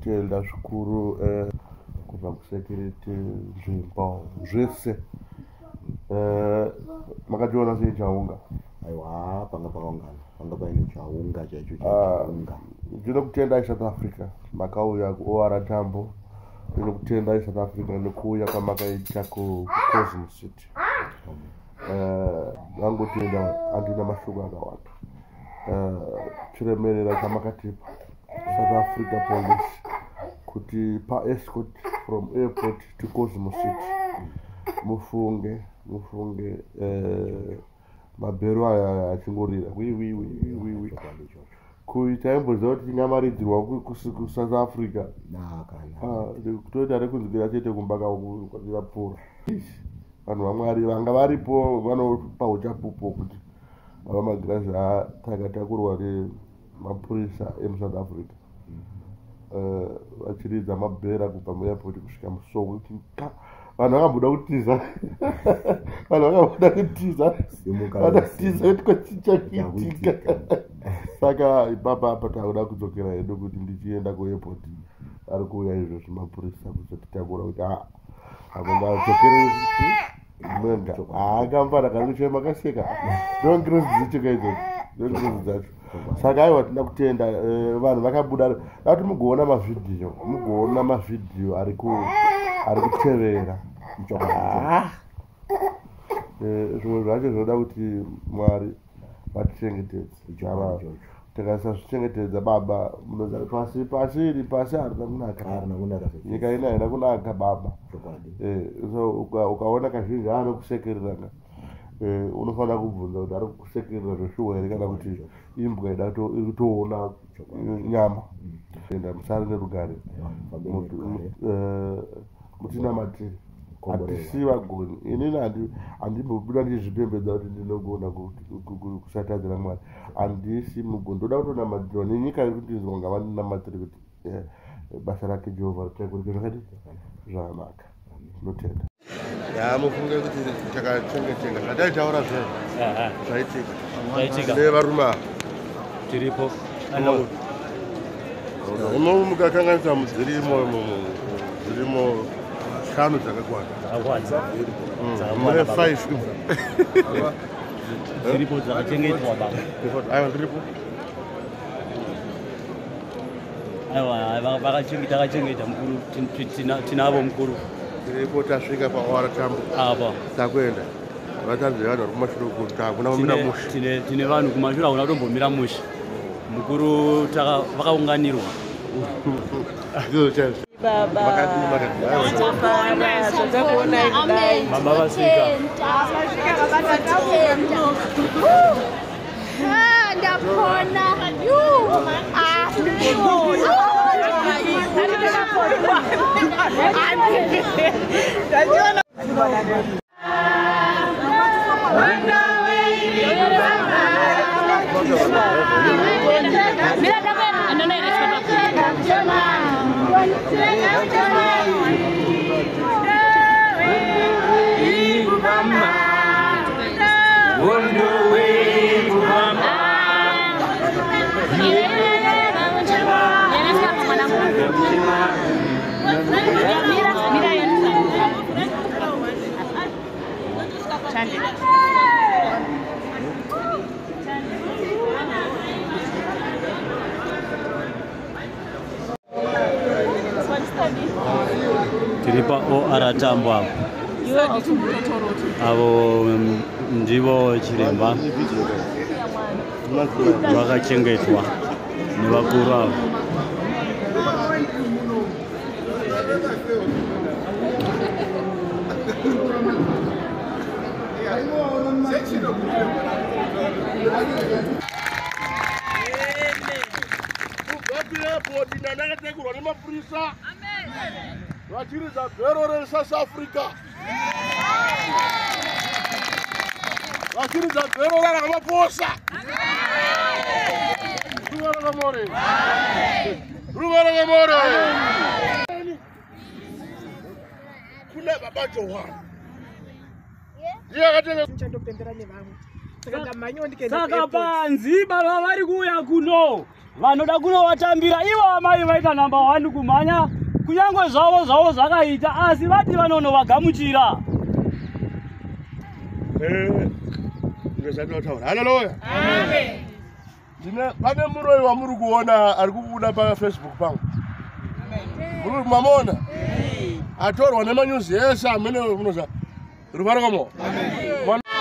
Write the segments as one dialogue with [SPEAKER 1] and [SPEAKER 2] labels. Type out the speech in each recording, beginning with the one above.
[SPEAKER 1] kutenda zvikuru kubva kusecurity, nzvimbo zvese. Makationa sei chaunga?
[SPEAKER 2] Aiwa, panga pakaungana, panga paine chaunga chaicho chaunga.
[SPEAKER 1] Ndinokutendai South Africa, makauya kuOR Tambo. Ndinokutendai South Africa nekuuya kwamakaita kuCosmo City. Vangotenda, handina mashoko akawanda. Chiremerera chamakatipa South Africa Police kuti paescort from airport to Cosmo City, mufunge mabhero aya achingorira wiwiwiwiwi kuita imboziva kuti tingamaridzirwa kuSouth Africa, kutoita rekunzwira chete kumba kwatapfuura. Vanhu vaMwari vanga varipo vanopa uchapupu kuti Baba Magirazi takatakurwa nemapurisa emuSouth Africa, vachiridza mabhera kubva muairport kusvika muSowe. Vanhu vakamboda kutiza, vanhu vakamboda kutiza, vanatiza kuti kwachichakuitika. Saka ipapa apa takuda kudzokera hedu kuti ndichienda kuairport, ari kuuya izvozvi mapurisa kuzotitakura kuti a hakungadzokere mwenga. Haakambana kari kuchema kaseka, ndongirozi dzicho kaidzodzo, ndongirozi dzacho. Saka aiwa, tinoda kutenda vanhu vakabuda dati mugoona mavhidhiyo, mugoona mavhidhiyo ari kutevera. Zvimwe zvacho zvinoda kuti Mwari vatichengetedze. Tikasazvichengetedza baba, munoziva pasi, pasi iri pasi harina kunaka, nyika ino haina kunaka baba. So ukaona kazhinji anokusekereranga, unofanira kubvunza kuti ari kusekerera zveshuwa here kana kuti imbwa ida kutoona nyama. Enda musare nerugare, mutinamatire. Hatisi vagoni, inini handimbobuda ndichizvipembedza kuti ndinogona kusatadzira Mwari. Handisi mugoni, ndoda kutonamatirwa nenyika iri kundinzwa, ngavandinamatire kuti basa rake Jehovha ritakurike zvakadii zvakanaka. Tinotenda. Ya, mufunge kuti takachengetenga zvataitaura zvezvo zvaitika nevarume ava.
[SPEAKER 3] Tiripo.
[SPEAKER 1] Imo mukakanganisa dzirimo, dzirimo shanu dzakakwana. Mune 5.
[SPEAKER 3] Dziripo, dzakachengetwa baba.
[SPEAKER 1] Aiwa, ndiripo.
[SPEAKER 3] Aiwa, takachengeta mukuru, tinavo mukuru.
[SPEAKER 1] Tiripo, tasvika paOR Tambo.
[SPEAKER 3] Apa
[SPEAKER 1] takuenda, vatanzi vanhu vari kumashure kuti hakuna kumira mushe.
[SPEAKER 3] Tine vanhu kumashure, hakuna kutombomira mushe mukuru, vakaunganirwa.
[SPEAKER 1] Ndizvo chaizvo.
[SPEAKER 4] Zvatakuonai kudai.
[SPEAKER 3] Baba vasvika.
[SPEAKER 5] Ndapona.
[SPEAKER 3] Tiri paOR Tambo apo, avo ndivo chiremba vakachengetwa nevakuru avo.
[SPEAKER 1] Kubva kuairport ndandakatekurwa nemapurisa vachiridza bhero reSouth Africa, vachiridza bhero raRamaposa. Ruvaramore, ruvaramore kuna baba Johani, ndiye akatenga.
[SPEAKER 4] Ndichandopembera nevamwe, saka ndamhanyiwo ndikaenda
[SPEAKER 3] Saka
[SPEAKER 4] kuairport.
[SPEAKER 3] Panzi baba vari kuuya kuno. Vanoda kunovatambira ivo amai vaita namba 1 kumhanya kunyange zvavo zvavo zvakaita asi vati vanonovagamuchira.
[SPEAKER 1] Ndozvandinotaura. Haleluya. Amen. Pane muroyi wamuri kuona ari kubuda paFacebook pangu. Muri mamuona? Atorwa nemanyuzi ese amene munoza. Ruvaro komo. Amen.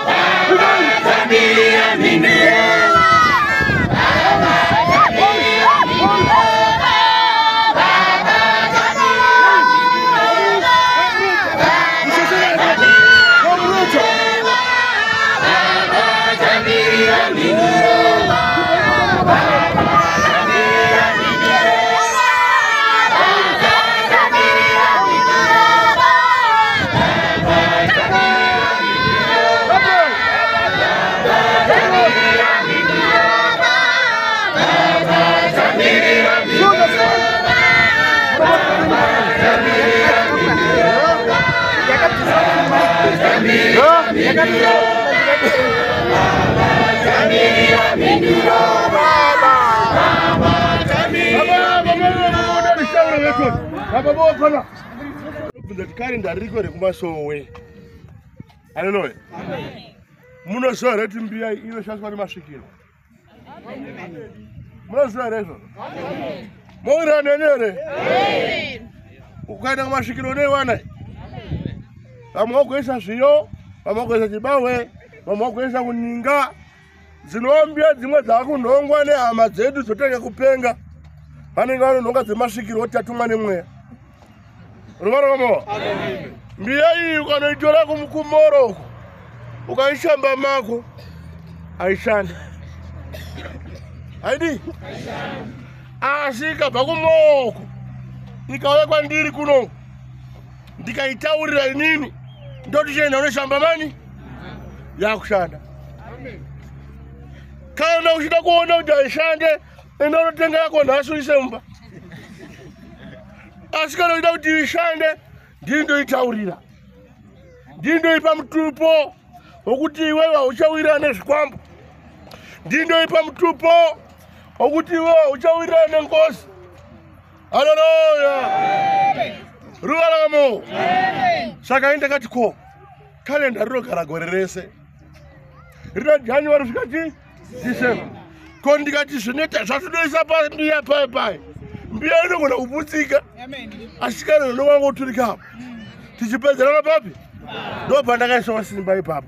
[SPEAKER 1] Kalenda ririko rekumasowe. Haleluya. Munoziva here kuti mbiya inoshandiswa nemasvikiro? Munoziva here izvozvo? Mowirirana neni here? Ukaenda kumasvikiro unoiwana. Vamwe vagoisa zviyo, vamwe vagoisa chibahwe, vamwe vagoisa kuninga. Dzinova mbiya dzimwe dzakunhongwa nehama dzedu dzotanga kupenga. Vanenge vanonhonga dzemasvikiro oti tatumwa nemweya. Ruvaramo. Mbiya iyi ukanoitora kumoro uko ukaishamba mako haishandi. Haidi? Asi ikabva kumoko ikauya kwandiri kuno ndikaitaurira inini ndoti chienda unoshamba mani yakushanda. Kana uchida kuona kuti haishande enda unotenga yako nhasi uise mumba. Asi kana uchida kuti ishande ndini ndoitaurira, ndini ndoipa mutupo wokuti iwewe hauchawirira nezvikwambo, ndini ndoipa mutupo wokuti iwewe hauchawirira nengozi. Haleluya. Ruvaramo. Saka ini ndakati ko kalenda rinogara gore rese rina January kusvika chi December. Ko ndikati zvinoita zvatinoisa pambiya pai pai mbiya inogona kuputsika asi kana ndinowangoturika apo tichipedzerana papi ndopandakaisawa simba ipapo.